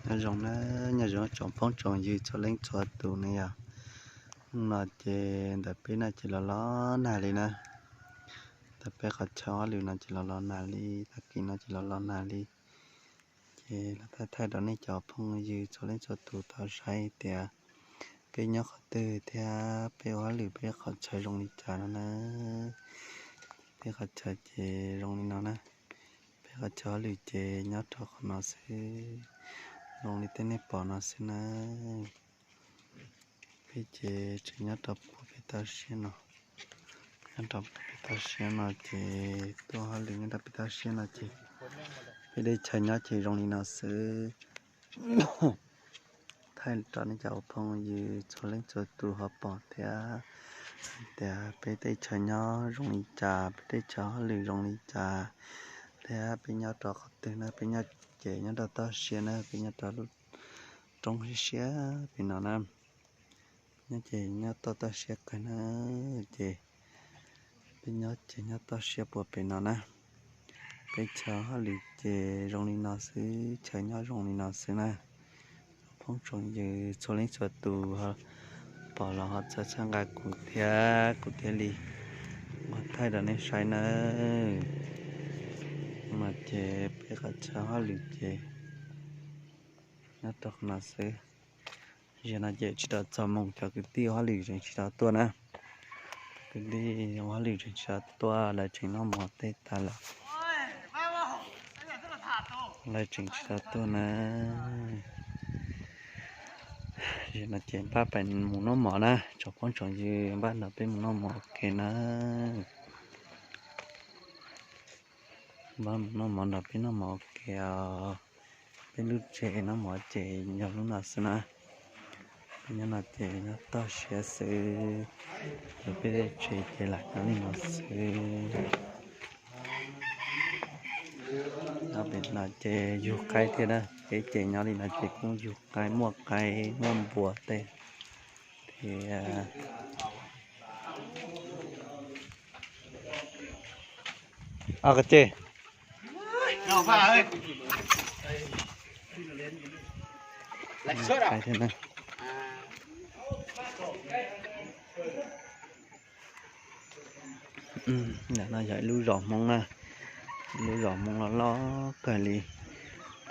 Nyob zoo na, nyob zoo tsoom phooj tsoom ywg txhua leej txhua tus ne yom. Hnub no ces ntawm peb no ces los los nag li na. Ntawm peb qhov chaw hauj lwm no ces los los nag li, tag kis no ces los los nag li. Ces los thaij thaij rau nej cov phooj ywg txhua leej txhua tus tau saib tias peb nyob qhov twg thiab peb ua hauj lwm peb qhov chaw zoo li cas no na. Peb qhov chaw ces zoo li no na. Peb qhov chaw hauj lwm ces nyob rau qhov no xwb, zoo li tej nej pom no xwb na. Peb ces tseem nyob rau puag pem toj siab no. Nyob rau puag pem toj siab no ces tuaj hauj lwm nyob rau pem toj siab no ces peb teb chaws nyob ces zoo li no xwb. Thaij rau nej cov phooj ywg txhua leej txhua tus ho pom thiab tias peb teb chaws nyob zoo li cas, peb teb chaws hauj lwm zoo li cas, thiab peb nyob rau qhov twg na. Peb nyob ces nyob rau toj siab na, peb nyob rau lub roob siab siab pem no na. Nyob ces nyob toj toj siab kawg na. Ces peb nyob ces nyob toj siab puag pem no na. Peb chaw hauj lwm ces zoo li no xwb, chaw nyob zoo li no xwb na. Phooj tsoom ywg txhua leej txhua tus pom los ho txhawb txhawb nqa kuv thiab, kuv thiaj li ua thaij rau nej saib nawb. Mas ces peb qhov chaw hauj lwm ces nyob rau qhov no xwb. Zaum no ces tsis tau txog moos, cov kwv tij ua hauj lwm tseem tsis tau tuaj na. Kwv tij ua hauj lwm tseem tsis tau tuaj, lawv tseem noj mov tej tas lawm. Lawv tseem tsis tau tuaj na. Zaum no ces npaj pais mus noj mov na, tsoom phooj tsoom ywg, npaj nrog peb mus noj mov ua ke na. Npaj mus noj mov nrog peb noj mov ua ke os. Peb lub tsev noj mov ces yog lub no xwb na. Peb nyob no ces nyob toj siab xwb, peb tsev ces lam nyob li no xwb. Nyob pem no ces yug qaib thiab na, peb ces nyob li no ces kuj yug qaib, muaj qaib muaj npua tej thiab. Os, koj ces qaib thiab na. Ntawm no yog ib lub zos Hmoob na, ib lub zos Hmoob loj loj kawg li,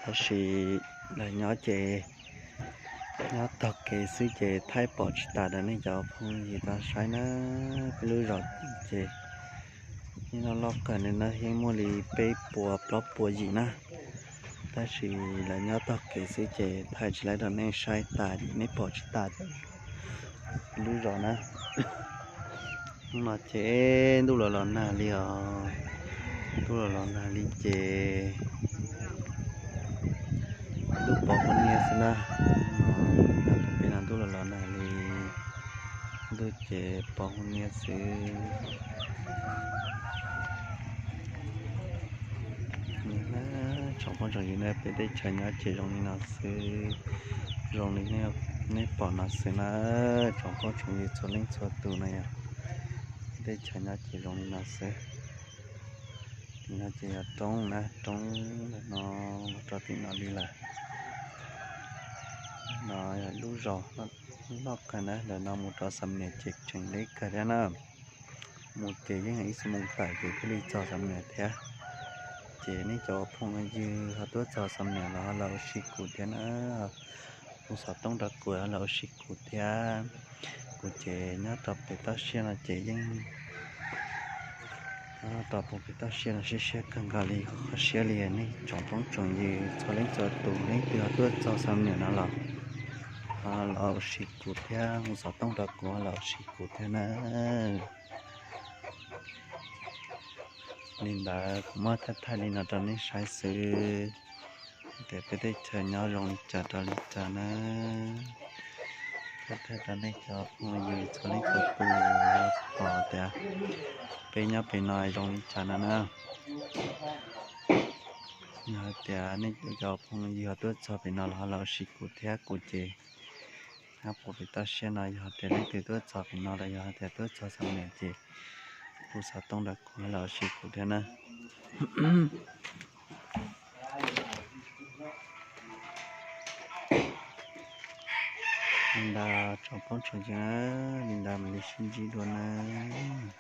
tab sis lawv nyob ces nyob tog kev xwb ces thaij pom tsis tas rau nej cov phooj ywg tau saib na. Peb lub zos ces yeej loj loj kawg li na, yeej muaj li peb puas plaub puas yim na, tab sis lawv nyob tog kev xwb ces thaij tsis laib rau nej saib tas, nej pom tsis tas lub zos na. Hnub no ces ntuj los los nag li os, ntuj los los nag li ces ntuj pos huab niab xwb na. Peb no ntuj los los nag li, ntuj ces pos huab niab xwb. Tsoom phooj tsoom ywg na, peb teb chaws nyob ces zoo li no xwb, zoo li nej pom no xwb na. Tsoom phooj tsoom ywg txhua leej txhua tus na yom, peb teb chaws nyob ces zoo li no xwb. Tim no ces yog roob na, roob ntawm no mus rau tim no li lawm. No yog lub zos loj kawg na, ntawm no mus rau Xam Nias ces tseem deb kawg thiab na. Mus ces yeej ib xuab moos tawm ces thiaj li txog Xam Nias thiab. Ces nej cov phooj ywg ho tuaj txog Xam Nias los ho los ua si kuv thiab na. Hu xov tooj rau kuv ho los ua si kuv thiab. Kuv ces nyob rau pem toj siab no ces yeej, nyob rau pem toj siab no siab siab kawg nkaus li, qhov siab li. Nej tsoom phooj tsoom ywg txhua leej txhua tus, leej twg ho tuaj txog Xam Nias no los ho los ua si kuv thiab, hu xov tooj rau kuv ho los ua si kuv thiab na. Li ntawd kuv muab thaij thaij li no rau nej saib xwb, tias peb teb chaws nyob zoo li cas rau li cas na. Thaij thaij rau nej cov phooj ywg txhua leej txhua tus pom tias peb nyob pem no zoo li cas no na. Yog hais tias nej cov phooj ywg ho tuaj txog pem no los ho los ua si kuv thiab, kuv ces nyob puag pem toj siab no. Yog tias leej twg tuaj txog pem no los yog tias tuaj txog Xam Nias ces hu xov tooj rau kuv ho los ua si kuv thiab na. Li ntawd tsoom phooj tsoom ywg, li ntawd mam li sib ntsib dua nawb.